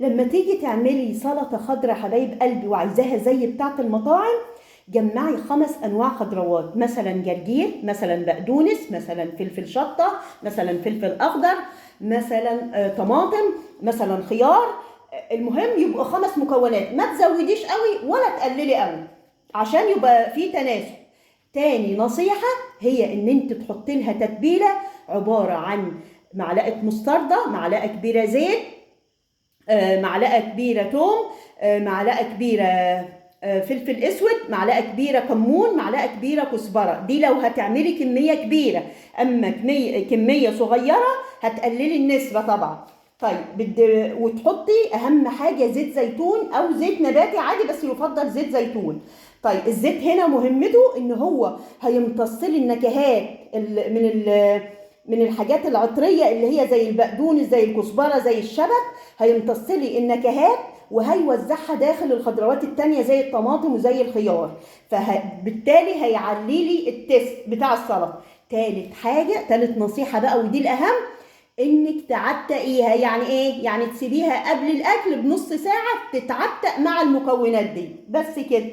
لما تيجي تعملي سلطة خضراء حبايب قلبي وعايزاها زي بتاعه المطاعم، جمعي 5 انواع خضروات، مثلا جرجير، مثلا بقدونس، مثلا فلفل شطه، مثلا فلفل اخضر، مثلا طماطم، مثلا خيار. المهم يبقوا 5 مكونات، ما تزوديش قوي ولا تقللي قوي عشان يبقى في تناسب. تاني نصيحة هي ان انت تحطي لها تتبيلة عبارة عن معلقة مستردة، معلقة كبيرة زيت، معلقة كبيرة توم، معلقة كبيرة فلفل اسود، معلقة كبيرة كمون، معلقة كبيرة كزبرة. دي لو هتعملي كمية كبيرة، اما كمية صغيرة هتقللي النسبة طبعا. طيب وتحطي اهم حاجة زيت زيتون او زيت نباتي عادي، بس يفضل زيت زيتون. طيب الزيت هنا مهمته ان هو هيمتص لي النكهات من الحاجات العطريه اللي هي زي البقدونس، زي الكزبره، زي الشبت، هيمتص لي النكهات وهيوزعها داخل الخضروات التانية زي الطماطم وزي الخيار، فبالتالي هيعلي لي التست بتاع السلطة. تالت حاجة، تالت نصيحة بقى ودي الاهم، انك تعتقيها. يعني ايه؟ يعني تسيبيها قبل الاكل بنص ساعة تتعتق مع المكونات دي، بس كده.